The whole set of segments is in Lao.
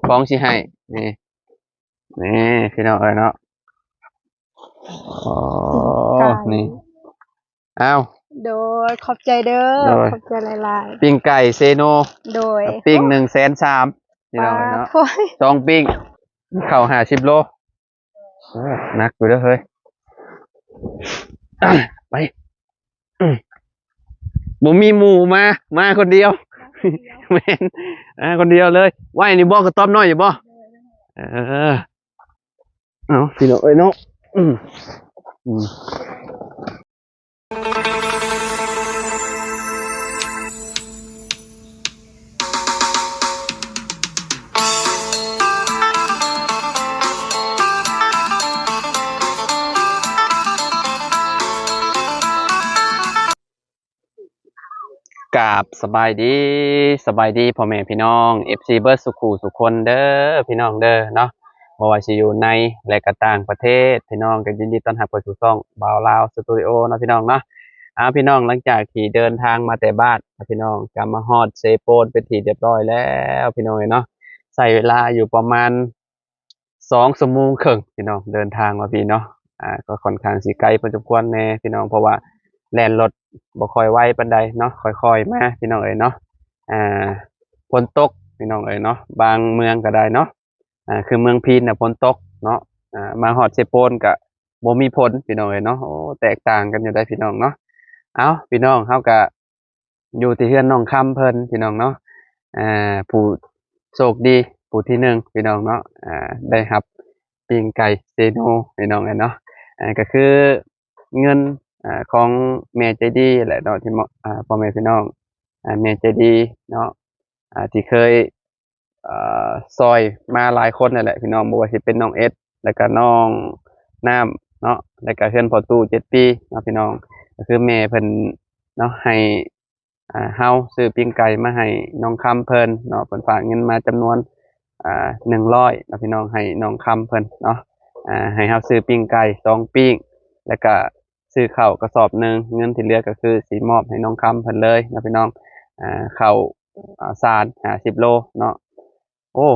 ຂອງຊິໃຫ້ ນີ້ ນີ້ພີ່ນ້ອງເອີຍເນາະ. ໂອ້ ໄກ່ ນີ້ ອ້າວ ໂດຍ ຂອບໃຈເດີ ໂດຍ ຂອບໃຈຫຼາຍໆ. ປີ້ງໄກ່ເຊໂນ ໂດຍ ປີ້ງໜຶ່ງແສນສາມ ພີ່ນ້ອງເອີຍເນາະ. ໂອ້ຍ ສອງປີ້ງ ເຂົ້າຫ້າສິບໂລ. ໂອ້ ໜັກຢູ່ເດີເຮີ້ຍ. ໄປ ອືມ ບໍ່ມີໝູ່ມາ ມາຄົນດຽວ. ແມ່ນ ມາຄົນດຽວເລີຍ. ໄວ້ນີ້ບໍ່ ກະຕອບນ້ອຍຢູ່ບໍ່? ເອີ ເອົາ ພີ່ນ້ອງເອີຍເນາະ. ອືມ ອືມ ກາບສະບາຍດີ ສະບາຍດີພໍ່ແມ່ພີ່ນ້ອງ ເອັຟຊີ ເບິດສູ່ຄູ່ສູ່ຄົນເດີ ພີ່ນ້ອງເດີເນາະ. ບໍ່ວ່າຊິຢູ່ໃນ ແລະ ກະຕ່າງປະເທດ ພີ່ນ້ອງກໍຍິນດີຕ້ອນຮັບເຂົ້າສູ່ຊ່ອງບ່າວລາວສະຕູດິໂອເນາະ ພີ່ນ້ອງເນາະ. ອາ ພີ່ນ້ອງ ຫຼັງຈາກທີ່ເດີນທາງມາແຕ່ບ້ານ ພີ່ນ້ອງ ກໍມາຮອດເຊໂປນເປັນທີ່ຮຽບຮ້ອຍແລ້ວ ພີ່ນ້ອງເອີຍເນາະ. ໃຊ້ເວລາຢູ່ປະມານ ສອງຊົ່ວໂມງເຄິ່ງ ພີ່ນ້ອງ ເດີນທາງມາພີ້ເນາະ. ອາ ກໍຂ້ອນຂ້າງຊິໄກພໍສົມຄວນແດ່ພີ່ນ້ອງ ເພາະວ່າແລ່ນລົດບໍ່ຄ່ອຍໄວປານໃດເນາະ ຄ່ອຍໆມາພີ່ນ້ອງເອີຍເນາະ. ອາ ຝົນຕົກພີ່ນ້ອງເອີຍເນາະ ບາງເມືອງກໍໄດ້ເນາະ. ອາ ຄືເມືອງພີນນະຝົນຕົກເນາະ ອາ ມາຮອດເຊໂປນກະບໍ່ມີຝົນພີ່ນ້ອງເອີຍເນາະ. ໂອ້ ແຕກຕ່າງກັນຢູ່ໄດ໋ພີ່ນ້ອງເນາະ. ເອົ້າ ພີ່ນ້ອງ ເຮົາກະ ຢູ່ທີ່ເຮືອນນ້ອງຄຳເພິ່ນພີ່ນ້ອງເນາະ. ອາ ຜູ້ໂຊກດີຜູ້ທີໜຶ່ງພີ່ນ້ອງເນາະ ອາ ໄດ້ຮັບປີ້ງໄກ່ເຊໂນພີ່ນ້ອງເອີຍເນາະ. ອາ ກໍຄືເງິນ ອາ ຂອງແມ່ໃຈດີແຫຼະເນາະ ທີ່ ອາ ພໍ່ແມ່ພີ່ນ້ອງ ອາ ແມ່ໃຈດີເນາະ ອາ ທີ່ເຄີຍ ເອີ ຊ່ອຍມາຫຼາຍຄົນນັ້ນແຫຼະພີ່ນ້ອງ ບໍ່ວ່າຊິເປັນນ້ອງເອັດ ແລ້ວກະນ້ອງນ້ຳເນາະ ແລ້ວກະເຮືອນພໍ່ຕູ້ເຈັດປີເນາະພີ່ນ້ອງ. ກໍຄືແມ່ເພິ່ນເນາະ ໃຫ້ ອາ ເຮົາຊື້ປີ້ງໄກ່ມາໃຫ້ນ້ອງຄຳເພິ່ນເນາະ ເພິ່ນຝາກເງິນມາຈຳນວນ ອາ ໜຶ່ງຮ້ອຍເນາະພີ່ນ້ອງ ໃຫ້ນ້ອງຄຳເພິ່ນເນາະ ອາ ໃຫ້ເຮົາຊື້ປີ້ງໄກ່ສອງປີ້ງ ແລ້ວກະ ຊື້ເຂົ້າກະສອບໜຶ່ງ ເງິນທີ່ເຫຼືອກໍຄືຊິມອບໃຫ້ນ້ອງຄຳເພິ່ນເລີຍເນາະພີ່ນ້ອງ. ອາ ເຂົ້າ ອາ ສານຫ້າສິບໂລເນາະ. ໂອ້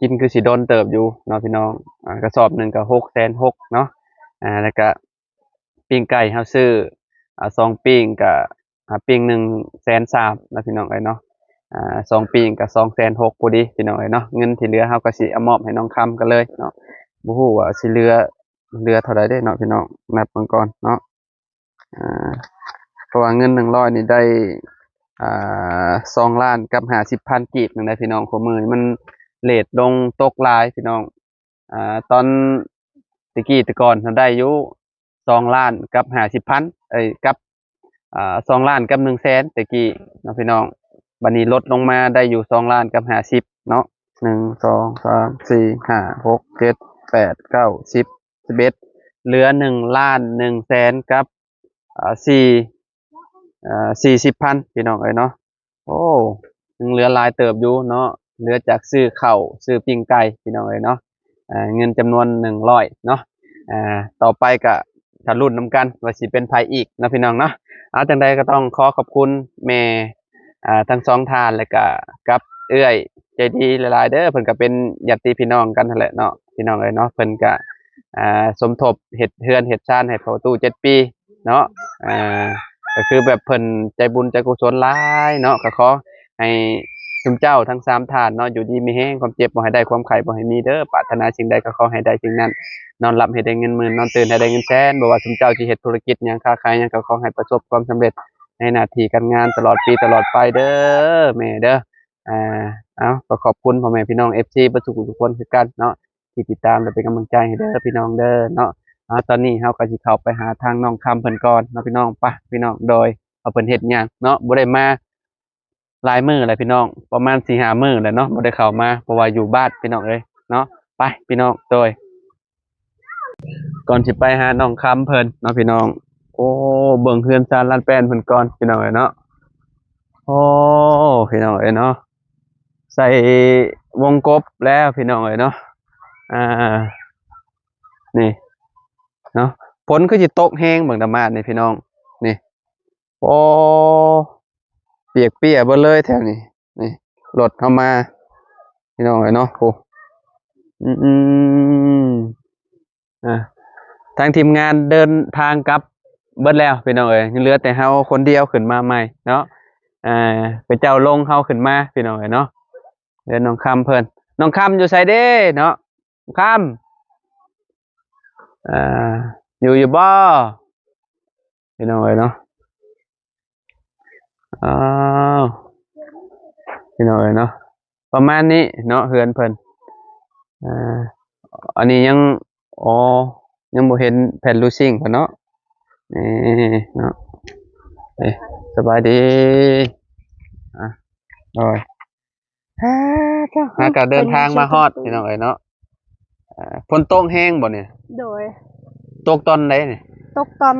ກິນຄືຊິດົນເຕີບຢູ່ເນາະພີ່ນ້ອງ. ອາ ກະສອບໜຶ່ງກະຫົກແສນຫົກເນາະ. ອາ ແລ້ວກະປີ້ງໄກ່ເຮົາຊື້ ອາ ສອງປີ້ງກະ ອາ ປີ້ງໜຶ່ງແສນສາມເນາະພີ່ນ້ອງເອີຍເນາະ. ອາ ສອງປີ້ງກະສອງແສນຫົກພໍດີພີ່ນ້ອງເອີຍເນາະ. ເງິນທີ່ເຫຼືອເຮົາກະຊິເອົາມອບໃຫ້ນ້ອງຄຳກັນເລີຍເນາະ. ບໍ່ຮູ້ວ່າຊິເຫຼືອ ເຫຼືອເທົ່າໃດເດ້ເນາະພີ່ນ້ອງ ນັບເບິ່ງກ່ອນເນາະ. ອາ ເພາະວ່າເງິນໜຶ່ງຮ້ອຍນີ້ໄດ້ ອາ ສອງລ້ານກັບຫ້າສິບພັນກີບໜຶ່ງໄດ໋ພີ່ນ້ອງ. ຄູ່ມື້ນີ້ມັນເຣດລົງຕົກຫຼາຍພີ່ນ້ອງ. ອາ ຕອນແຕ່ກີ້ແຕ່ກ່ອນເຮົາໄດ້ຢູ່ສອງລ້ານກັບຫ້າສິບພັນ ເອີຍ ກັບ ອາ ສອງລ້ານກັບໜຶ່ງແສນແຕ່ກີ້ເນາະພີ່ນ້ອງ. ບັດນີ້ລົດລົງມາໄດ້ຢູ່ສອງລ້ານກັບຫ້າສິບເນາະ ໜຶ່ງ ສອງ ສາມ ສີ່ ຫ້າ ຫົກ ເຈັດ ແປດ ເກົ້າ ສິບ ສິບເອັດ ເຫຼືອໜຶ່ງລ້ານໜຶ່ງແສນກັບ ອາ ສີ່ ເອີ ສີ່ສິບພັນພີ່ນ້ອງເອີຍເນາະ. ໂອ້ ຍັງເຫຼືອຫຼາຍເຕີບຢູ່ເນາະ ເຫຼືອຈາກຊື້ເຂົ້າຊື້ປີ້ງໄກ່ພີ່ນ້ອງເອີຍເນາະ. ເງິນຈຳນວນໜຶ່ງຮ້ອຍເນາະ. ຕໍ່ໄປກະຖ້າລຸ້ນນຳກັນວ່າຊິເປັນໃຜອີກເນາະພີ່ນ້ອງເນາະ. ເອົາ ຈັ່ງໃດກໍຕ້ອງຂໍຂອບຄຸນແມ່ ອາ ທັງສອງທ່ານ ແລະກະກັບເອື້ອຍໃຈດີຫຼາຍໆເດີ. ເພິ່ນກະເປັນຍາດຕິພີ່ນ້ອງກັນຫັ້ນແຫຼະເນາະ ພີ່ນ້ອງເອີຍເນາະ. ເພິ່ນກະ ອາ ສົມທົບເຮັດເຮືອນເຮັດຊານໃຫ້ພໍ່ຕູ້ເຈັດປີເນາະ. ອາ ກໍຄືແບບເພິ່ນໃຈບຸນໃຈກຸສົນຫຼາຍເນາະ. ກໍຂໍໃຫ້ຊຸມເຈົ້າທັງສາມທ່ານເນາະ ຢູ່ດີມີແຮງ ຄວາມເຈັບບໍ່ໃຫ້ໄດ້ ຄວາມໄຂ້ບໍ່ໃຫ້ມີເດີ. ປາດຖະໜາສິ່ງໃດກໍຂໍໃຫ້ໄດ້ສິ່ງນັ້ນ ນອນຫຼັບໃຫ້ໄດ້ເງິນໝື່ນ ນອນຕື່ນໃຫ້ໄດ້ເງິນແສນ. ບໍ່ວ່າຊຸມເຈົ້າຊິເຮັດທຸລະກິດຫຍັງ ຄ້າຂາຍຫຍັງ ກໍຂໍໃຫ້ປະສົບຄວາມສຳເລັດໃນໜ້າທີ່ການງານ ຕະຫຼອດປີຕະຫຼອດໄປເດີແມ່ເດີ. ອາ ເອົາ ກໍຂອບຄຸນພໍ່ແມ່ພີ່ນ້ອງ ເອັຟຊີ ເບິດທຸກຜູ້ທຸກຄົນຄືກັນເນາະ ທີ່ຕິດຕາມ ແລະ ເປັນກຳລັງໃຈໃຫ້ເດີພີ່ນ້ອງເດີເນາະ. ອາ ຕອນນີ້ເຮົາກໍຊິເຂົ້າໄປຫາທາງນ້ອງຄຳເພິ່ນກ່ອນເນາະພີ່ນ້ອງ. ໄປພີ່ນ້ອງ ໂດຍ ວ່າເພິ່ນເຮັດຫຍັງເນາະ ບໍ່ໄດ້ມາຫຼາຍມື້ແລ້ວພີ່ນ້ອງ ປະມານສີ່ຫ້າມື້ແລ້ວເນາະ ບໍ່ໄດ້ເຂົ້າມາ ເພາະວ່າຢູ່ບ້ານພີ່ນ້ອງເອີຍເນາະ. ໄປພີ່ນ້ອງ ໂດຍ ກ່ອນຊິໄປຫານ້ອງຄຳເພິ່ນເນາະພີ່ນ້ອງ. ໂອ້ ເບິ່ງເຮືອນຊານລານແປ້ນເພິ່ນກ່ອນພີ່ນ້ອງເອີຍເນາະ. ໂອ້ ພີ່ນ້ອງເອີຍເນາະ ໃສ່ວົງກົບແລ້ວພີ່ນ້ອງເອີຍເນາະ. ອາ ນີ້ເນາະ ຝົນຄືຊິຕົກແຮງ ເບິ່ງຕາມາດນີ້ພີ່ນ້ອງ ນີ້. ໂອ້ ປຽກເປຍເບິດເລີຍແຖວນີ້. ນີ້ ລົດເຮົາມາ ພີ່ນ້ອງເອີຍເນາະ. ໂອ້ ອືມ ອາ ທາງທີມງານເດີນທາງກັບເບິດແລ້ວພີ່ນ້ອງເອີຍ, ຍັງເຫຼືອແຕ່ເຮົາຄົນດຽວຂຶ້ນມາໃໝ່ເນາະ. ອາ ເຂົາເຈົ້າລົງເຮົາຂຶ້ນມາພີ່ນ້ອງເອີຍເນາະ. ເດີນນ້ອງຄຳເພິ່ນ, ນ້ອງຄຳຢູ່ໃສເດ້ເນາະ? ຄຳ ອ່າ ຢູ່ ຢູ່ບໍ່ ພີ່ນ້ອງເອີຍເນາະ? ອ້າວ ພີ່ນ້ອງເອີຍເນາະ, ປະມານນີ້ເນາະ ເຮືອນເພິ່ນ. ອ່າ ອັນນີ້ຍັງ ອໍ ຍັງບໍ່ເຫັນແຜ່ນລູຊິງເພິ່ນເນາະ. ນີ້ເນາະ ເອີ ສະບາຍດີ. ອ່າ ໂດຍ ຫາກໍເດີນທາງມາຮອດ ເປັນຫຍັງ ພີ່ນ້ອງເອີຍເນາະ. ອ່າ ຝົນຕົກແຮງບໍ່ນີ້? ໂດຍ ຕົກຕອນໃດນີ້? ຕົກຕອນ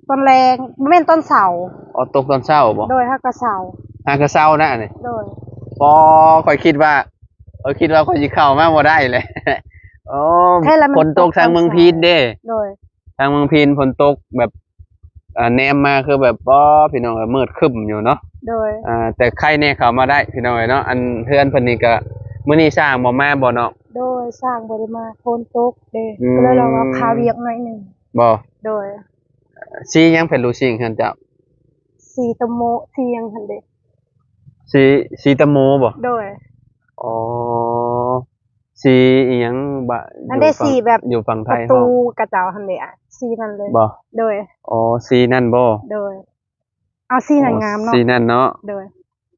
ຕອນແລງ ບໍ່ແມ່ນຕອນເຊົ້າ. ອໍ ຕົກຕອນເຊົ້າບໍ່? ໂດຍ ຫາກໍເຊົ້າ ຫາກໍເຊົ້ານະນີ້. ໂດຍ ອໍ ຂ້ອຍຄິດວ່າ ຂ້ອຍຄິດວ່າຂ້ອຍຊິເຂົ້າມາບໍ່ໄດ້ແຫຼະ. ອໍ ແທ້ລະ ຝົນຕົກທາງເມືອງພີນເດ້. ໂດຍ ທາງເມືອງພີນຝົນຕົກແບບ ອ່າ ແນມມາຄືແບບ ອໍ ພີ່ນ້ອງເອີຍ ມືດຄຶ້ມຢູ່ເນາະ. ໂດຍ ອ່າ ແຕ່ໄຄແດ່ເຂົ້າມາໄດ້ພີ່ນ້ອງເອີຍເນາະ. ອັນເຮືອນເພິ່ນນີ້ກະ ມື້ນີ້ຊ່າງບໍ່ມາບໍ່ນ້ອງ? ໂດຍ ຊ່າງບໍ່ໄດ້ມາ ຝົນຕົກເດ້. ອືມ ກໍເລີຍລະວ່າຄາວຽກໜ້ອຍໜຶ່ງ. ບໍ່? ໂດຍ ສີຫຍັງແຜ່ນລູຊິງເຮືອນເຈົ້າ? ສີຕະໂມ ສີຫຍັງຫັ້ນເດ້? ສີ ສີຕະໂມບໍ່? ໂດຍ ອໍ ສີອີ່ຫຍັງບະ ອັນໃດ ຢູ່ຝັ່ງ ສີແບບ ຢູ່ຝັ່ງໄທ ປະຕູເຂົາເຈົ້າຫັ້ນເດ ອ່ະ ສີນັ້ນເລີຍ. ບໍ່? ໂດຍ ອໍ ສີນັ້ນບໍ່? ໂດຍ ເອົາ ສີນັ້ນ ອໍ ງາມເນາະ ສີນັ້ນເນາະ. ໂດຍ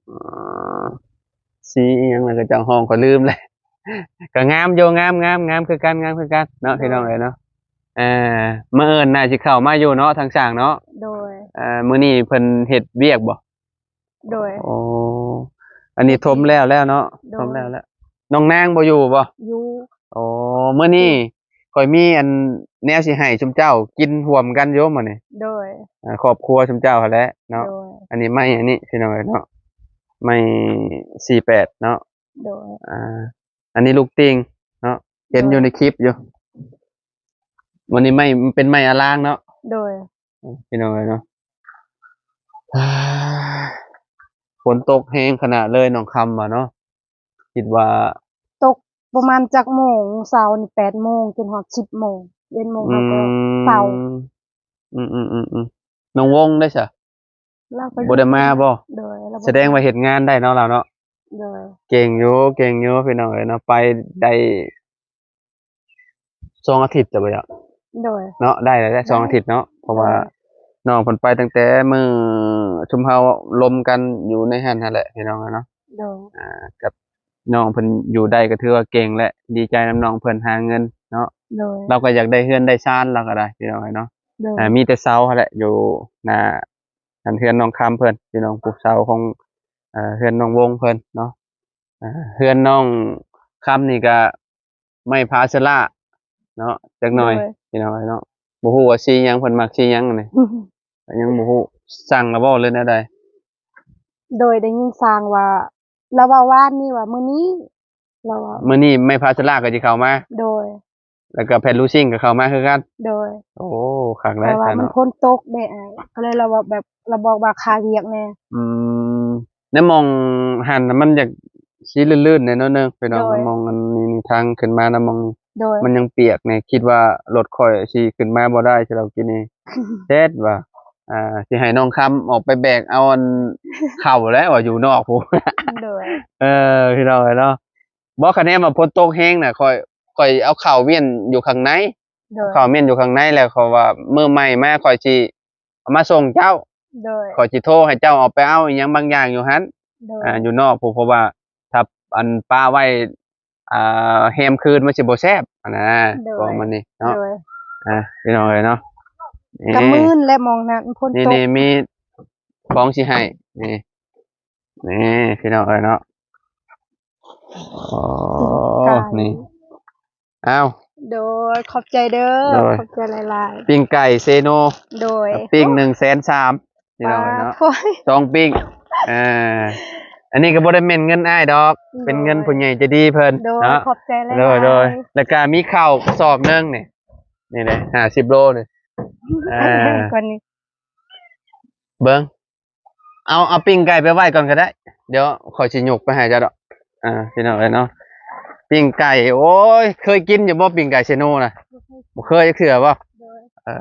ອໍ ສີອີ່ຫຍັງລະ ເຂົາເຈົ້າຮ້ອງ ຂ້ອຍລືມແລ້ວ. ກໍງາມຢູ່ ງາມ ງາມ ງາມຄືກັນ ງາມຄືກັນເນາະ ໂດຍ ພີ່ນ້ອງເອີຍເນາະ. ອ່າ ມື້ອື່ນໜ້າຊິເຂົ້າມາຢູ່ເນາະ ທາງຊ່າງເນາະ. ໂດຍ ອ່າ ມື້ນີ້ເພິ່ນເຮັດວຽກບໍ່? ໂດຍ ໂອ້ ອັນນີ້ຖົມແລ້ວແລ້ວເນາະ. ໂດຍ ຖົມແລ້ວແລ້ວ. ນ້ອງນາງບໍ່ຢູ່ບໍ່? ຢູ່ ໂອ້ ມື້ນີ້ຂ້ອຍມີອັນແນວຊິໃຫ້ຊຸມເຈົ້າກິນຮ່ວມກັນຢູ່ມື້ນີ້. ໂດຍ ອ່າ ຄອບຄົວຊຸມເຈົ້າຫັ້ນແຫຼະເນາະ. ໂດຍ ອັນນີ້ໄມ້ອັນນີ້ພີ່ນ້ອງເອີຍເນາະ ໄມ້ສີ່ແປດເນາະ. ໂດຍ ອ່າ ອັນນີ້ລູກຕິ່ງເນາະ ເຫັນຢູ່ໃນຄລິບຢູ່. ໂດຍ ມື້ນີ້ໄມ້ ມັນເປັນໄມ້ອາລາງເນາະ. ໂດຍ ພີ່ນ້ອງເອີຍເນາະ ຝົນຕົກແຮງຂະໜາດເລີຍ ນ້ອງຄຳວ່າເນາະ. ຄິດວ່າ ຕົກປະມານຈັກໂມງ? ເຊົ້ານີ້ແປດໂມງຈົນຮອດສິບໂມງ ເອັດໂມງ ອືມ ເຮົາກໍເຊົາ. ອືມໆໆໆ ນ້ອງວົງເດ້ຊະ? ລາວກໍບໍ່ໄດ້ມາບໍ່? ໂດຍ ລາວບໍ່ໄດ້ມາ. ສະແດງວ່າເຮັດງານໄດ້ເນາະລາວເນາະ. ໂດຍ ເກັ່ງຢູ່ ເກັ່ງຢູ່ ພີ່ນ້ອງເອີຍເນາະ ໄປໄດ້ ສອງອາທິດແລ້ວບໍ່? ໂດຍ ເນາະ ໄດ້ແລ້ວ ໄດ້ສອງອາທິດເນາະ. ໂດຍ ເພາະວ່າ ໂດຍ ນ້ອງເພິ່ນໄປຕັ້ງແຕ່ມື້ຊຸມເຮົາລົມກັນຢູ່ໃນຫັ້ນຫັ້ນແຫຼະ ພີ່ນ້ອງເນາະ. ໂດຍ ອ່າ ກັບນ້ອງເພິ່ນຢູ່ໄດ້ກໍຖືວ່າເກັ່ງແຫຼະ ດີໃຈນຳນ້ອງເພິ່ນຫາເງິນເນາະ. ໂດຍ ລາວກໍຢາກໄດ້ເຮືອນໄດ້ຊານ ລາວກໍໄດ້ ພີ່ນ້ອງເນາະ. ໂດຍ ອ່າ ມີແຕ່ເສົາຫັ້ນແຫຼະ ຢູ່ໜ້າ ອັນເຮືອນນ້ອງຄຳເພິ່ນ ພີ່ນ້ອງ ປູກເສົາຂອງ ເອີ ເຮືອນນ້ອງວົງເພິ່ນເນາະ. ເຮືອນນ້ອງຄຳນີ້ກະໄມ້ຜາເຊລາເນາະ ຈັກໜ່ອຍ ໂດຍ ພີ່ນ້ອງເນາະ. ບໍ່ຮູ້ວ່າສີຫຍັງ ເພິ່ນມັກສີຫຍັງນີ້ ກໍຍັງບໍ່ຮູ້. ສັ່ງແລ້ວບໍ່ ຫຼືແນວໃດ? ໂດຍ ໄດ້ຍິນຊ່າງວ່າ ລາວເວົ້າວານນີ້ວ່າມື້ນີ້ ລາວວ່າ ມື້ນີ້ໄມ້ຜາເຊລາກໍຊິເຂົ້າມາ. ໂດຍ ແລ້ວກໍແຜ່ນລູຊິງກໍເຂົ້າມາຄືກັນ. ໂດຍ ໂອ້ ຄັກຫຼາຍ ແຕ່ວ່າມັນ ເນາະ ຝົນຕົກເດ້ອ້າຍ ກໍເລີຍລາວວ່າແບບ ລາວບອກວ່າຄາວຽກແດ່. ອືມ ໃນໝ່ອງຫັ້ນນະ ມັນຢາກຊິລື່ນໆແດ່ໜ້ອຍໜຶ່ງ ພີ່ນ້ອງ. ໂດຍ ໃນໝ່ອງອັນນີ້ ທາງຂຶ້ນມານະ ໝ່ອງນີ້ ໂດຍ ມັນຍັງປຽກແດ່. ຄິດວ່າລົດຂ້ອຍຊິຂຶ້ນມາບໍ່ໄດ້ ຊິເອົາກິນນີ້ ເຮັດວ່າ ອ່າ ຊິໃຫ້ນ້ອງຄຳອອກໄປແບກເອົາອັນເຂົ້າແລ້ວວ່າ ຢູ່ນອກພຸ້ນ. ໂດຍ ເອີ ພີ່ນ້ອງເອີຍເນາະ. ບໍ່ ຄະແນນວ່າຝົນຕົກແຮງນະ ຂ້ອຍ ຂ້ອຍເອົາເຂົ້າມ້ຽນຢູ່ຂ້າງໃນ. ໂດຍ ເຂົ້າມ້ຽນຢູ່ຂ້າງໃນ ແລ້ວຂ້ອຍວ່າມື້ໃໝ່ມາຂ້ອຍຊິເອົາມາສົ່ງເຈົ້າ. ໂດຍ ຂ້ອຍຊິໂທໃຫ້ເຈົ້າອອກໄປເອົາອີ່ຫຍັງບາງຢ່າງຢູ່ຫັ້ນ. ໂດຍ ອ່າ ຢູ່ນອກພຸ້ນ ເພາະວ່າຖ້າອັນປະໄວ້ ອ່າ ແຮມຄືນມັນຊິບໍ່ແຊບຫັ້ນນະ. ໂດຍ ຂອງມັນນີ້ເນາະ. ໂດຍ ອ່າ ພີ່ນ້ອງເອີຍເນາະ ນີ້ ກະມື່ນແລະ ໝ່ອງນັ້ນຝົນຕົກ. ນີ້ ນີ້ມີຂອງຊິໃຫ້ ນີ້ ນີ້ ພີ່ນ້ອງເອີຍເນາະ. ອໍ ນີ້ ອ້າວ ໂດຍ ຂອບໃຈເດີ. ໂດຍ ຂອບໃຈຫຼາຍໆ. ປີ້ງໄກ່ເຊໂນ. ໂດຍ ປີ້ງໜຶ່ງແສນສາມ ພີ່ນ້ອງເອີຍເນາະ. ໂອ້ຍ ສອງປີ້ງ. ອ່າ ອັນນີ້ກໍບໍ່ໄດ້ແມ່ນເງິນອ້າຍດອກ. ໂດຍ ເປັນເງິນຜູ້ໃຫຍ່ໃຈດີເພິ່ນ. ໂດຍ ເນາະ ຂອບໃຈຫຼາຍໆ. ໂດຍ ໂດຍ ແລ້ວກໍມີເຂົ້າສອບໜຶ່ງນີ້ ນີ້ເດ້ຫ້າສິບໂລນີ້. ອ່າ ກວ່ານີ້ ເບິ່ງ ເອົາ ເອົາປີ້ງໄກ່ໄປໄວ້ກ່ອນກໍໄດ້ ດຽວຂ້ອຍຊິຍົກໄປໃຫ້ເຈົ້າດອກ. ອ່າ ພີ່ນ້ອງເອີຍເນາະ ປີ້ງໄກ່ ໂອ້ຍ ເຄີຍກິນຢູ່ບໍ່ປີ້ງໄກ່ເຊໂນນະ? ບໍ່ເຄີຍ ບໍ່ເຄີຍຈັກເທື່ອບໍ່? ໂດຍ ເອີ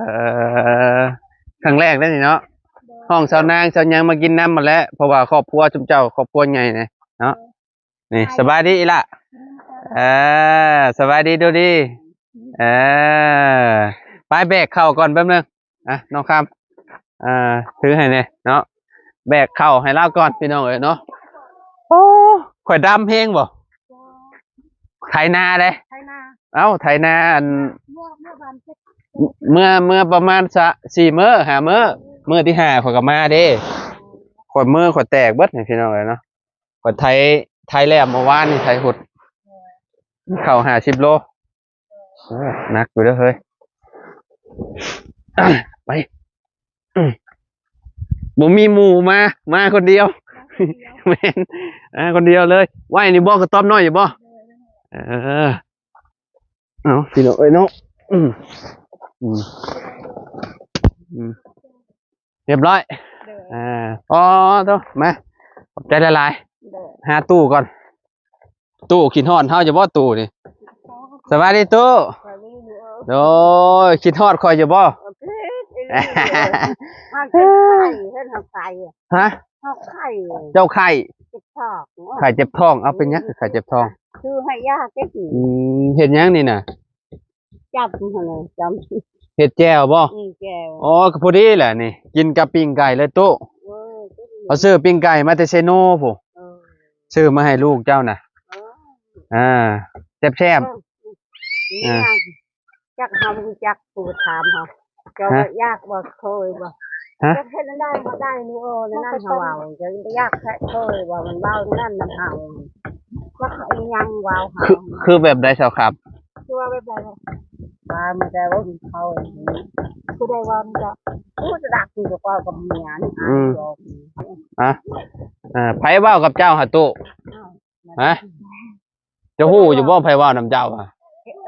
ຄັ້ງແລກເດ້ນີ້ເນາະ ໂດຍ ຮ້ອງຊາວນາງຊາວຫຍັງມາກິນນຳຫັ້ນແຫຼະ ເພາະວ່າຄອບຄົວຊຸມເຈົ້າຄອບຄົວໃຫຍ່ນີ້ເນາະ. ໂດຍ ນີ້ ສະບາຍດີອີ່ຫຼ້າ ເອີ ສະບາຍດີດູດີ ເອີ ໄປແບກເຂົ້າກ່ອນແປັບໜຶ່ງ ອ່ະ ນ້ອງຄຳ ອ່າ ຖືໃຫ້ແດ່ເນາະ ແບກເຂົ້າໃຫ້ລາວກ່ອນ ພີ່ນ້ອງເອີຍເນາະ. ໂອ້ ຂ້ອຍດຳແຮງບໍ່? ໄຖນາເດ້ ໄຖນາ ເອົ້າ ໄຖນາ ອັນ ເມື່ອ ເມື່ອປະມານສະ ສີ່ມື້ ຫ້າມື້ ມື້ທີຫ້າຂ້ອຍກໍມາເດ້ ຂ້ອຍມືຂ້ອຍແຕກເບິດນີ້ ພີ່ນ້ອງເອີຍເນາະ. ຂ້ອຍໄຖ ໄຖແລ້ວ ເມື່ອວານນີ້ໄຖຫຸດ ເຂົ້າຫ້າສິບໂລ. ໂອ້ ໜັກຢູ່ເດີເຮີ້ຍ ໄປ ບໍ່ມີໝູ່ມາ ມາຄົນດຽວ ມາຄົນດຽວ ແມ່ນ ມາຄົນດຽວເລີຍ. ໄວ້ນີ້ບໍ່ ກະຕ້ອມນ້ອຍຢູ່ບໍ່? ເອີ ເອົາ ພີ່ນ້ອງເອີຍເນາະ ອືມ ອືມ ອືມ ຮຽບຮ້ອຍ ໂດຍ ອ່າ ອໍ ໂຕ ມາ ຂອບໃຈຫຼາຍໆ ໂດຍ ຫາຕູ້ກ່ອນ. ຕູ້ຄິດຮອດເຮົາຢູ່ບໍ່ຕູ້ນີ້? ສະບາຍດີຕູ້ ສະບາຍດີ ໂດຍ ຄິດຮອດຂ້ອຍຢູ່ບໍ່? ຮະ? ເຈົ້າໄຂ້ ເຈັບທ້ອງ ໄຂ້ເຈັບທ້ອງ ເອົາ ເປັນຫຍັງຄືໄຂ້ເຈັບທ້ອງ? ຊື້ໃຫ້ຢາແກ້ ອືມ ເຮັດຫຍັງນີ້ນະ? ຈັບຫັ້ນນະ ຈຳ ເຮັດແຈ່ວບໍ່? ອືມ ແຈ່ວ ອໍ ກໍພໍດີແຫຼະນີ້ ກິນກັບປີ້ງໄກ່ເລີຍຕູ້ ເອີ ເຮົາຊື້ປີ້ງໄກ່ມາແຕ່ເຊໂນພຸ້ນ ເອີ ຊື້ມາໃຫ້ລູກເຈົ້ານະ ເອີ ອ່າ ແຊບໆ ເອີ ອ່າ ຈັກເຮົາບໍ່ຮູ້ຈັກ ຜູ້ຖາມເຮົາ ເຈົ້າ ຮະ ຢາກບໍ່ ເຄີຍບໍ່? ຮະ ຈັກເຮັດແນວໃດບໍ່ໄດ້ນີ້ ໂອ້ ແນວນັ້ນເຮົາເວົ້າ ຢາກແທ້ ເຄີຍບໍ່? ມັນເວົ້າແນວນັ້ນນຳເຮົາ ຈັກອີຫຍັງເວົ້າ ຄື ເຮົາ ຄືແບບໃດຊາວຄຳ? ຄືວ່າແບບໃດ? ວ່າມັນຈະເວົ້າເຂົາ ຜູ້ໃດວ່າມັນຈະ ຜູ້ຈະດັກ ຜູ້ຈະເວົ້າກັບເມຍນີ້ ອືມ ອ່າ ອ່າ ໃຜເວົ້າກັບເຈົ້າຫາຕູ້? ອ້າວ ຮະ? ເຈົ້າຮູ້ຢູ່ບໍ່ໃຜເວົ້ານຳເຈົ້າຫະ?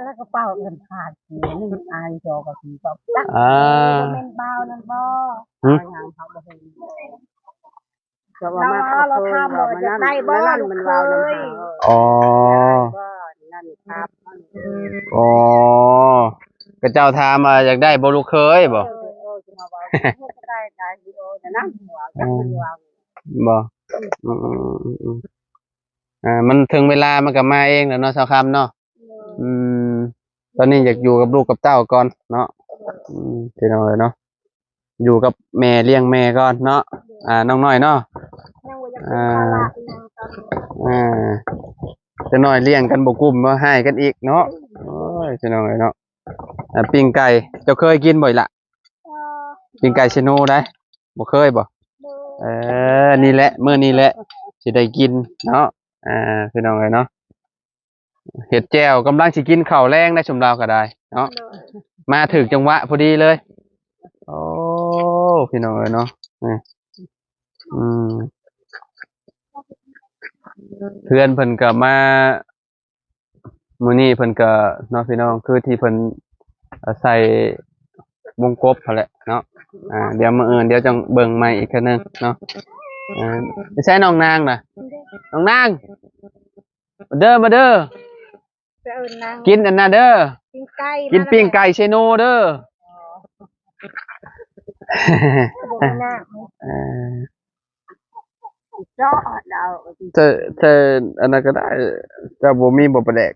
ແລ້ວກໍເປົ່າເອີ້ນຂາດ ໜຶ່ງອາຍ ສອງກໍຄືກັບ ອ່າ ບໍ່ແມ່ນບ່າວນັ້ນບໍ່? ຫຶ? ເຮົາບໍ່ເຫັນ ລາວວ່າ ລາວຖາມວ່າຢາກໄດ້ບໍ່ລູກເຂີຍ? ອໍ ອໍ ຂະເຈົ້າຖາມວ່າຢາກໄດ້ບໍ່ລູກເຂີຍບໍ່? ເອີ ເອີ ເອີ ໄດ້ ໄດ້ຢູ່ ເອີ ນັ້ນ ເອີ ບໍ່ ອືມ ອືມ ອືມ ອ່າ ມັນເຖິງເວລາມັນກໍມາເອງແຫຼະເນາະ ຊາວຄຳເນາະ ໂດຍ ອືມ ຕອນນີ້ຢາກຢູ່ກັບລູກກັບເຕົ້າກ່ອນເນາະ ໂດຍ ອືມ ພີ່ນ້ອງເອີຍເນາະ ຢູ່ກັບແມ່ ລ້ຽງແມ່ກ່ອນເນາະ ໂດຍ ອ່າ ນ້ອງນ້ອຍເນາະ ຍັງບໍ່ຢາກເປັນພາລະອີ່ຫຍັງຕອນນີ້ ອ່າ ຈັກໜ້ອຍລ້ຽງກັນບໍ່ກຸ້ມ ມາຮ້າຍກັນອີກເນາະ ໂອ້ຍ ພີ່ນ້ອງເອີຍເນາະ ອ່າ ປີ້ງໄກ່ ເຈົ້າເຄີຍກິນບໍ່ອີ່ຫຼະ? ເອີ ປີ້ງໄກ່ເຊໂນໄດ໋ ບໍ່ເຄີຍບໍ່? ໂດຍ ເອີ ນີ້ແຫຼະ ມື້ນີ້ແຫຼະ ຊິໄດ້ກິນເນາະ ອ່າ ພີ່ນ້ອງເອີຍເນາະ ເຮັດແຈ່ວ ກຳລັງຊິກິນເຂົ້າແລງໄດ໋ ຊຸມລາວກໍໄດ້ເນາະ ໂດຍ ມາຖືກຈັງຫວະພໍດີເລີຍ ໂອ້ ພີ່ນ້ອງເອີຍເນາະ ນີ້ ອືມ ເພື່ອນເພິ່ນກໍມາ ມື້ນີ້ເພິ່ນກໍເນາະ ພີ່ນ້ອງ ຄືທີ່ເພິ່ນ ເອີ ໃສ່ວົງກົບຫັ້ນແຫຼະເນາະ ອ່າ ດຽວມື້ອື່ນ ດຽວຈັ່ງເບິ່ງໃໝ່ອີກເທື່ອໜຶ່ງເນາະ ອ່າ ໄປໃສນ້ອງນາງນະ ນ້ອງນາງ ມາເດີ ມາເດີ ໄປເອີ້ນນາງ ກິນອັນນັ້ນເດີ ປີ້ງໄກ່ ກິນປີ້ງໄກ່ເຊໂນເດີ ບໍ່ມີນ້ຳ ເອີ ເຈາະເອົາ ເທີ ເທີ ອັນນັ້ນກໍໄດ້ ເຈົ້າບໍ່ມີບໍ່ປາແດກ?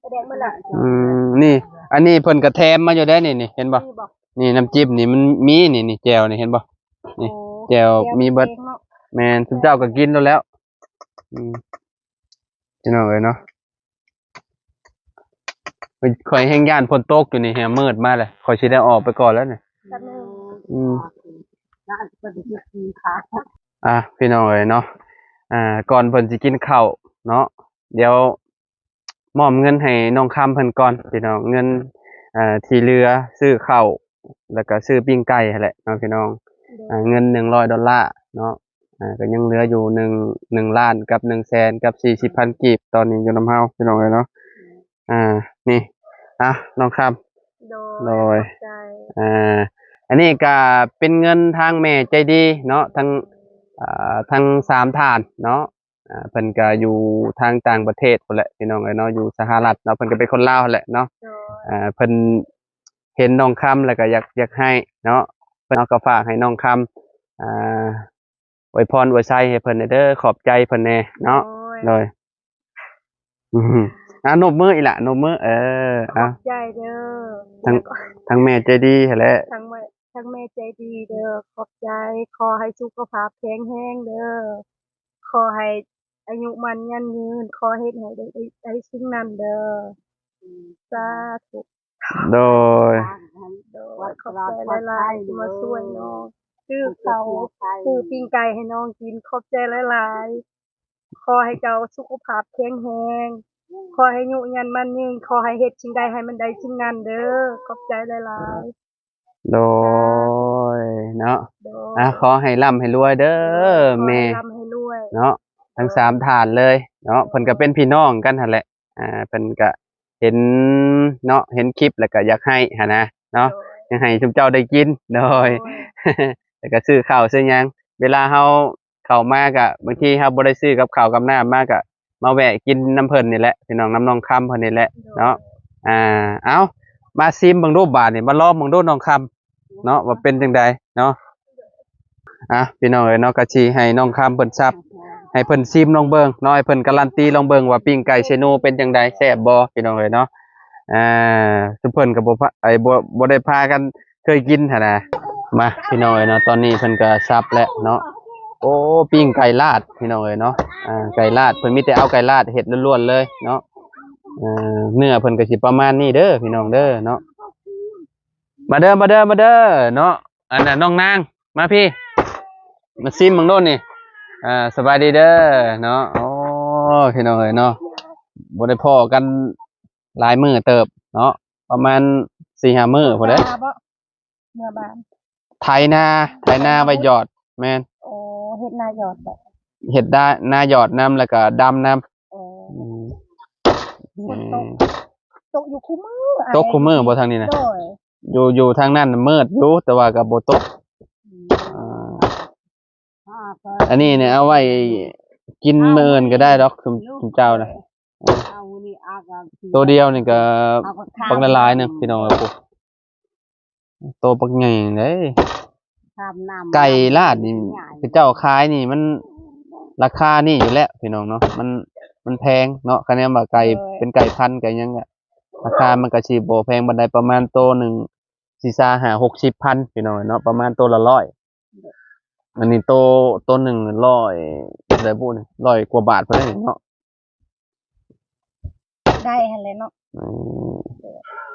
ປາແດກໝົດລະ ອືມ ນີ້ ອັນນີ້ເພິ່ນກໍແຖມມາຢູ່ເດ້ ນີ້ ນີ້ ເຫັນບໍ່? ມີບໍ່? ນີ້ນ້ຳຈິ້ມນີ້ມັນມີ ນີ້ ນີ້ແຈ່ວນີ້ ເຫັນບໍ່? ນີ້ ໂອ້ ແຈ່ວ ແຈ່ວມີເບິດ ເອງເນາະ ແມ່ນ ຊຸມເຈົ້າກໍກິນໂລດແລ້ວ ອືມ ພີ່ນ້ອງເອີຍເນາະ ຂ້ອຍແຮ່ງຢ້ານຝົນຕົກຢູ່ນີ້ ແຮ່ງມືດມາແລ້ວ ຂ້ອຍຊິໄດ້ອອກໄປກ່ອນແລ້ວນີ້ ອືມ ອ່າ ພີ່ນ້ອງເອີຍເນາະ ອ່າ ກ່ອນເພິ່ນຊິກິນເຂົ້າເນາະ ດຽວມອບເງິນໃຫ້ນ້ອງຄຳເພິ່ນກ່ອນ ພີ່ນ້ອງ ເງິນ ເອີ ທີ່ເຫຼືອຊື້ເຂົ້າ ແລ້ວກໍຊື້ປີ້ງໄກ່ຫັ້ນແຫຼະເນາະ ພີ່ນ້ອງ ໂດຍ ອ່າ ເງິນໜຶ່ງຮ້ອຍໂດລາເນາະ ອ່າ ກໍຍັງເຫຼືອຢູ່ໜຶ່ງ ໜຶ່ງລ້ານກັບໜຶ່ງແສນກັບສີ່ສິບພັນກີບ ຕອນນີ້ຢູ່ນຳເຮົາ ພີ່ນ້ອງເອີຍເນາະ ອ່າ ນີ້ ອ່ະ ນ້ອງຄຳ ໂດຍ ໂດຍ ຂອບໃຈ ອ່າ ອັນນີ້ກໍເປັນເງິນທາງແມ່ໃຈດີເນາະ ທັງ ອ່າ ທັງສາມທ່ານເນາະ ອ່າ ເພິ່ນກໍຢູ່ທາງຕ່າງປະເທດພຸ້ນແຫຼະ ພີ່ນ້ອງເອີຍເນາະ, ຢູ່ສະຫະລັດເນາະ, ເພິ່ນກໍເປັນຄົນລາວຫັ້ນແຫຼະເນາະ. ໂດຍ ອ່າ ເພິ່ນເຫັນນ້ອງຄຳແລ້ວກໍຢາກ ຢາກໃຫ້ເນາະ, ເພິ່ນເຮົາກໍຝາກໃຫ້ນ້ອງຄຳ ອ່າ ອວຍພອນອວຍໄຊໃຫ້ເພິ່ນແດ່ເດີ, ຂອບໃຈເພິ່ນແດ່ເນາະ. ໂດຍ ໂດຍ ອືມ ອ່າ ນົບມືອີ່ຫຼະ ນົບມື ເອີ ຂອບໃຈເດີ ທັງ ທັງແມ່ໃຈດີຫັ້ນແຫຼະ ທັງແມ່ ທັງແມ່ໃຈດີເດີ ຂອບໃຈ. ຂໍໃຫ້ສຸຂະພາບແຂງແຮງເດີ ຂໍໃຫ້ອາຍຸໝັ້ນຍືນ ຂໍເຮັດໃຫ້ໄດ້ ໄດ້ ໄດ້ສິ່ງນັ້ນເດີ ສາທຸ. ໂດຍ ໂດຍ ຂອບໃຈຫຼາຍໆທີ່ມາຊ່ວຍນ້ອງ ຊື້ເຂົ້າ ຊື້ປີ້ງໄກ່ໃຫ້ນ້ອງກິນ ຂອບໃຈຫຼາຍໆ. ຂໍໃຫ້ເຈົ້າສຸຂະພາບແຂງແຮງ ຂໍໃຫ້ອາຍຸໝັ້ນຍືນ ຂໍໃຫ້ເຮັດສິ່ງໃດໃຫ້ມັນໄດ້ສິ່ງນັ້ນເດີ ຂອບໃຈຫຼາຍໆ. ໂດຍ ເນາະ ໂດຍ ອ່າ ຂໍໃຫ້ລ່ຳໃຫ້ລວຍເດີ ໂດຍ ແມ່ ຂໍໃຫ້ລ່ຳໃຫ້ລວຍເນາະ ທັງສາມທ່ານເລີຍເນາະ ໂດຍ ເພິ່ນກໍເປັນພີ່ນ້ອງກັນຫັ້ນແຫຼະ. ອ່າ ເພິ່ນກະເຫັນເນາະ ເຫັນຄລິບແລ້ວກະຢາກໃຫ້ຫັ້ນນະເນາະ ໂດຍ ຢາກໃຫ້ຊຸມເຈົ້າໄດ້ກິນ ໂດຍ ໂດຍ ແລ້ວກະຊື້ເຂົ້າຊື້ຫຍັງ ເວລາເຮົາເຂົ້າມາກະ ບາງທີເຮົາບໍ່ໄດ້ຊື້ກັບເຂົ້າກັບນ້ຳມາ ກະມາແວະກິນນຳເພິ່ນນີ້ແຫຼະ ພີ່ນ້ອງ ນຳນ້ອງຄຳເພິ່ນນີ້ແຫຼະ ໂດຍ ເນາະ. ອ່າ ເອົາ ມາຊີມເບິ່ງດູບາດນີ້ ມາລອງເບິ່ງດູນ້ອງຄຳ ເນາະ ວ່າເປັນຈັ່ງໃດເນາະ. ອ່ະ ພີ່ນ້ອງເອີຍເນາະ ກໍຊິໃຫ້ນ້ອງຄຳເພິ່ນສັບ ໃຫ້ເພິ່ນຊີມລອງເບິ່ງເນາະ ໃຫ້ເພິ່ນກາຣັນຕີລອງເບິ່ງວ່າປີ້ງໄກ່ເຊໂນເປັນຈັ່ງໃດ ແຊບບໍ່ ພີ່ນ້ອງເອີຍເນາະ. ອ່າ ຊຸມເພິ່ນກໍບໍ່ພາ ໄອ້ ບໍ່ ບໍ່ໄດ້ພາກັນເຄີຍກິນຫັ້ນນະ. ມາ ພີ່ນ້ອງເອີຍເນາະ ຕອນນີ້ເພິ່ນກໍສັບແລ້ວເນາະ. ໂອ້ ປີ້ງໄກ່ລາດ ພີ່ນ້ອງເອີຍເນາະ. ອ່າ ໄກ່ລາດ ເພິ່ນມີແຕ່ເອົາໄກ່ລາດເຮັດລ້ວນໆເລີຍເນາະ. ເອີ ເນື້ອເພິ່ນກໍຊິປະມານນີ້ເດີ ພີ່ນ້ອງເດີເນາະ. ມາເດີ ມາເດີ ມາເດີເນາະ. ອັນນ່າ ນ້ອງນາງ ມາພີ້ ມາຊີມເບິ່ງໂລດນີ້. ອ່າ ສະບາຍດີເດີເນາະ. ໂອ້ ພີ່ນ້ອງເອີຍເນາະ ບໍ່ໄດ້ພໍ້ກັນຫຼາຍມື້ເຕີບເນາະ ປະມານສີ່ຫ້າມື້ພຸ້ນເດ້. ເມືອບ້ານ ໄຖນາ ໄຖນາໄວ້ຢອດ. ແມ່ນ. ໂອ້ ເຮັດນາຢອດບໍ? ເຮັດນາ ນາຢອດນຳ ແລ້ວກໍດຳນຳ. ໂອ້ ອືມ ຝົນຕົກ ເອີ ຕົກຢູ່ຄູ່ມື້ ຕົກຄູ່ມື້ບໍ່ທາງນີ້ນະ? ໂດຍ ຢູ່ ຢູ່ທາງນັ້ນມືດຢູ່ ແຕ່ວ່າກໍບໍ່ຕົກ. ອືມ ອ່າ ອັນນີ້ນີ້ເອົາໄວ້ກິນມື້ອື່ນກໍໄດ້ດອກ ຊຸມ ຊຸມເຈົ້ານະ. ໂຕດຽວນີ້ກໍບັກຫຼາຍໆໜຶ່ງ ພີ່ນ້ອງເອີຍ. ໂຕບັກໃຫຍ່ເດ້. ໄກ່ລາດນີ້ ເຂົາເຈົ້າຂາຍນີ້ມັນລາຄານີ້ຢູ່ແລ້ວ ພີ່ນ້ອງເນາະ. ມັນ ມັນແພງເນາະ ຄະແນນວ່າໄກ່ ໂດຍ ເປັນໄກ່ພັນໄກ່ຫຍັງ ລາຄາມັນກໍຊິບໍ່ແພງປານໃດ ປະມານໂຕໜຶ່ງສີ່ສາຫ້າຫົກສິບພັນ ພີ່ນ້ອງເນາະ ປະມານໂຕລະຮ້ອຍ. ອັນນີ້ໂຕ ໂຕໜຶ່ງຮ້ອຍ ເທົ່າໃດບຸນີ້ ຮ້ອຍກວ່າບາດພຸ້ນເດ້ເນາະ. ໄດ້ຫັ້ນແຫຼະເນາະ. ອືມ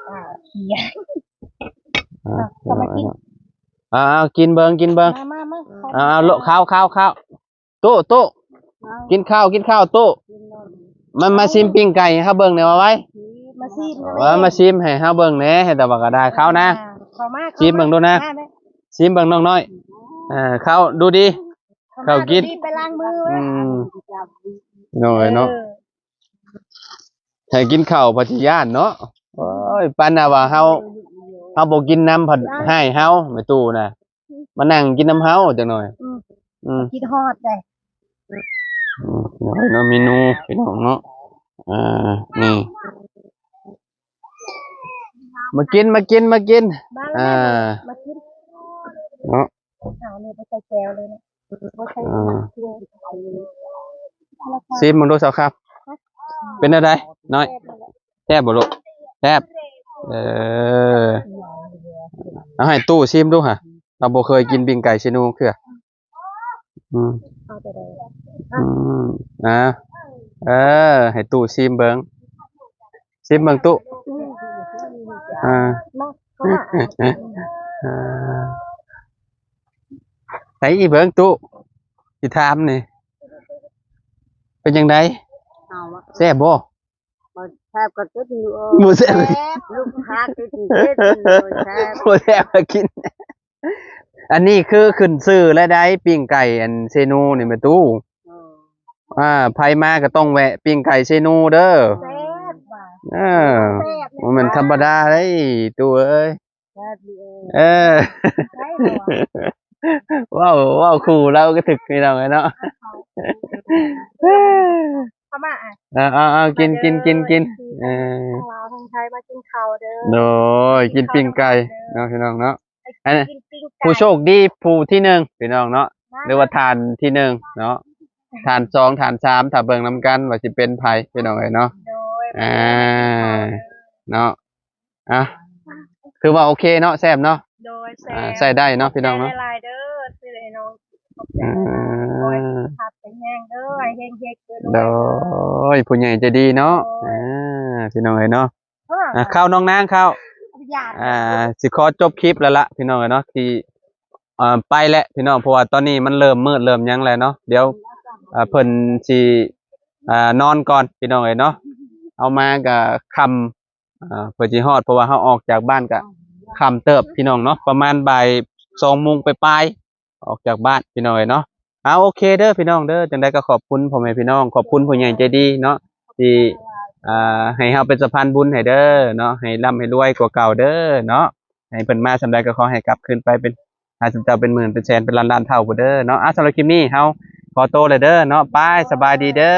ອ່າ ເອີ ອ່າ ເອົາ ເອົາມາກິນ. ເອົາ ເອົາ ກິນເບິ່ງ ກິນເບິ່ງ. ມາ ມາ ມາ ເອົາ ເອົາ ເຂົ້າ ເຂົ້າ ເຂົ້າ. ໂຕະ ໂຕະ ເອົາ ກິນເຂົ້າ ກິນເຂົ້າ ໂຕະ. ມາ ມາຊີມປີ້ງໄກ່ໃຫ້ເຮົາເບິ່ງແດ່ວ່າໄວ. ມາຊີມ ເອີ ມາຊີມໃຫ້ເຮົາເບິ່ງແດ່ ໃຫ້ຕາວ່າກໍໄດ້. ເຂົ້ານະ ອ່າ ເຂົ້າມາ ຊີມເບິ່ງດູນະ ເຂົ້າມາ ຊີມເບິ່ງນ້ອງນ້ອຍ. ອ່າ ເຂົ້າດູດີ ເຂົ້າກິນ ໄປລ້າງມື. ອືມ ນ້ອຍເນາະ. ເອີ ໃຫ້ກິນເຂົ້າພັດຊິຢ້ານເນາະ. ໂອ້ຍ ປານນະວ່າເຮົາ ເຮົາບໍ່ກິນນຳພັດຮ້າຍເຮົາ ແມ່ຕູ້ນະ. ມານັ່ງກິນນຳເຮົາຈັກໜ່ອຍ. ອືມ ອືມ ຄິດຮອດເດ້. ອືມ ເນາະ ເມນູພີ່ນ້ອງເນາະ. ອ່າ ນີ້ ມາກິນ ມາກິນ ມາກິນ. ອ່າ ມາກິນ ເນາະ. ອ່າ ນີ້ບໍ່ໃສ່ແຈ່ວເລີຍເນາະ ບໍ່ໃສ່ ອ່າ ຊີມເບິ່ງດູສາວຄຳ. ເປັນແນວໃດນ້ອຍ? ແຊບບໍ່ລູກ? ແຊບ. ເອີ ເອົາໃຫ້ຕູ້ຊີມດູຫະ ລາວບໍ່ເຄີຍກິນປີ້ງໄກ່ເຊໂນເທື່ອ. ອືມ ເອົາແຕ່ໃດ? ອືມ ອ່າ ເອີ ໃຫ້ຕູ້ຊີມເບິ່ງ ຊີມເບິ່ງຕູ້. ອືມ ອ່າ ມາ ເຂົ້າມາ ອ່າ ໃສ່ອີກເບິ່ງຕູ້ ຊິຖາມນີ້ ເປັນຈັ່ງໃດ? ເອົາ ແຊບບໍ່? ບໍ່ແຊບກໍກິນຢູ່. ບໍ່ແຊບ ແຊບ ລູກຄ້າກິນ ກິນ ບໍ່ແຊບ ບໍ່ແຊບກໍກິນ. ອັນນີ້ຄືຂຶ້ນຊື່ແລ້ວໃດ໋ ປີ້ງໄກ່ອັນເຊໂນນີ້ແມ່ຕູ້. ເອີ ອ່າ ໃຜມາກໍຕ້ອງແວະປີ້ງໄກ່ເຊໂນເດີ. ແຊບວ່າ ເອີ ແຊບ ບໍ່ແມ່ນທຳມະດາເດ້ຕູ້ເອີຍ. ແຊບຢູ່ເອີຍ. ເອີ ໃຊ່ບໍ່? ເວົ້າ ເວົ້າຄູ່ລາວກໍຖືກ ພີ່ນ້ອງເອີຍເນາະ. ເຂົ້າມາ ອ່ະ ເອີ ເອົາໆ ກິນ ກິນ ກິນ ກິນ ເອີ ທັງລາວທັງໄທມາກິນເຂົ້າເດີ. ໂດຍ ກິນປີ້ງໄກ່ເນາະ ພີ່ນ້ອງເນາະ. ອັນ ກິນປີ້ງໄກ່ ຜູ້ໂຊກດີຜູ້ທີໜຶ່ງ ພີ່ນ້ອງເນາະ ມາ ຫຼືວ່າທ່ານທີໜຶ່ງເນາະ ທ່ານສອງ ທ່ານສາມ ຖ້າເບິ່ງນຳກັນວ່າຊິເປັນໃຜ ພີ່ນ້ອງເອີຍເນາະ. ໂດຍ ອ່າ ເນາະ ອ່ະ ຄືວ່າໂອເຄເນາະ ແຊບເນາະ. ໂດຍ ແຊບ ອ່າ ໃຊ້ໄດ້ເນາະ ຂອບໃຈ ພີ່ນ້ອງເນາະ ຫຼາຍໆເດີ ຊື້ໃຫ້ນ້ອງກິນ ຂອບໃຈຫຼາຍໆ. ອ່າ ໂດຍ ສຸຂະພາບແຂງແຮງເດີ ໃຫ້ເຮັງໆ ໂດຍ ໂດຍ ຜູ້ໃຫຍ່ໃຈດີເນາະ. ໂດຍ ອ່າ ພີ່ນ້ອງເອີຍເນາະ. ອ່າ ອ່າ ເຂົ້ານ້ອງນາງເຂົ້າ ອ່າ ຊິຂໍຈົບຄລິບແລ້ວລະ ພີ່ນ້ອງເອີຍເນາະ ທີ່ ເອີ ໄປແລ້ວ ພີ່ນ້ອງ ເພາະວ່າຕອນນີ້ມັນເລີ່ມມືດເລີ່ມຫຍັງແລ້ວເນາະ. ດຽວ ເອີ ເພິ່ນຊິ ອ່າ ນອນກ່ອນ ພີ່ນ້ອງເອີຍເນາະ. ເຮົາມາກໍຄ່ຳ ອ່າ ເພື່ອຊິຮອດ ເພາະວ່າເຮົາອອກຈາກບ້ານກະຄ່ຳເຕີບ ພີ່ນ້ອງເນາະ ປະມານບ່າຍສອງໂມງປາຍໆ ອອກຈາກບ້ານ ພີ່ນ້ອງເອີຍເນາະ. ເອົາ ໂອເຄເດີ ພີ່ນ້ອງເດີ ຈັ່ງໃດກໍຂອບຄຸນພໍ່ແມ່ພີ່ນ້ອງ ຂອບຄຸນຜູ້ໃຫຍ່ໃຈດີເນາະ ທີ່ ອ່າ ໃຫ້ເຮົາເປັນສະພານບຸນໃຫ້ເດີເນາະ ໃຫ້ລ່ຳໃຫ້ລວຍກວ່າເກົ່າເດີເນາະ. ໃຫ້ເພິ່ນມາສ່ຳໃດກໍຂໍໃຫ້ກັບຄືນໄປເປັນ ໃຫ້ສົມເຈົ້າເປັນໝື່ນເປັນແສນເປັນລ້ານລ້ານເທົ່າພຸ້ນເດີເນາະ. ອ່າ ສຳລັບຄລິບນີ້ເຮົາຂໍໂຕແລ້ວເດີເນາະ. ໄປ ສະບາຍດີເດີ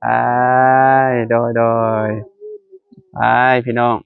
ໄປ ໂດຍ ໂດຍ ໄປ ພີ່ນ້ອງ.